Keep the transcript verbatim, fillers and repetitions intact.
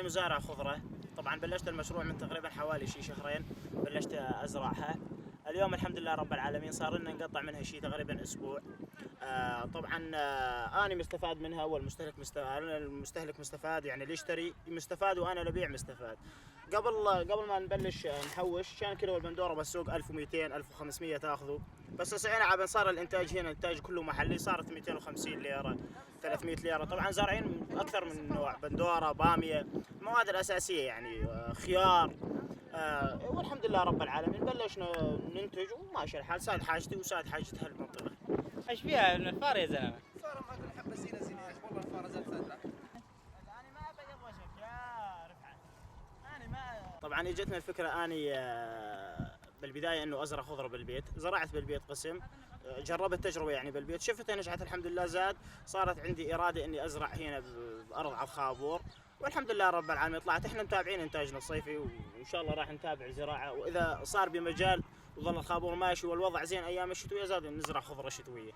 مزارع خضرة. طبعًا بلشت المشروع من تقريبًا حوالي شي شهرين، بلشت أزرعها. اليوم الحمد لله رب العالمين صار لنا نقطع منها شي تقريبًا أسبوع. آه، طبعًا، آه، أنا مستفاد منها والمستهلك مستفاد، المستهلك مستفاد، يعني اللي يشتري مستفاد وأنا اللي أبيع مستفاد. قبل، قبل ما نبلش نحوش، كان كيلو البندورة بالسوق ألف وميتين، ألف وخمسمية تاخذه. بس هسه هنا عاد صار الإنتاج هنا، إنتاج كله محلي، صارت ميتين وخمسين ليرة، ثلاثمية ليرة. طبعًا زارعين أكثر من نوع، بندورة، بامية، المواد الأساسية يعني، آه، خيار. آه، والحمد لله رب العالمين، بلشنا ننتج وماشي الحال، ساد حاجتي وساد حاجة هالمنطقة. ايش فيها الفار يا زلمه؟ صار ما كل حبة زينة زينة، يا أخي، والله الفار زاد سادة. طبعًا اجتنا الفكرة اني، آه، بالبداية انه ازرع خضرة بالبيت، زرعت بالبيت قسم، آه، جربت تجربة يعني بالبيت، شفتها نجحت الحمد لله، زاد صارت عندي ارادة اني ازرع هنا ب-، بارض على الخابور، والحمد لله رب العالمين طلعت. احنا متابعين انتاجنا الصيفي، وان شاء الله راح نتابع زراعة، واذا صار بمجال وظل الخابور ماشي والوضع زين ايام الشتوية زاد نزرع خضرة شتوية.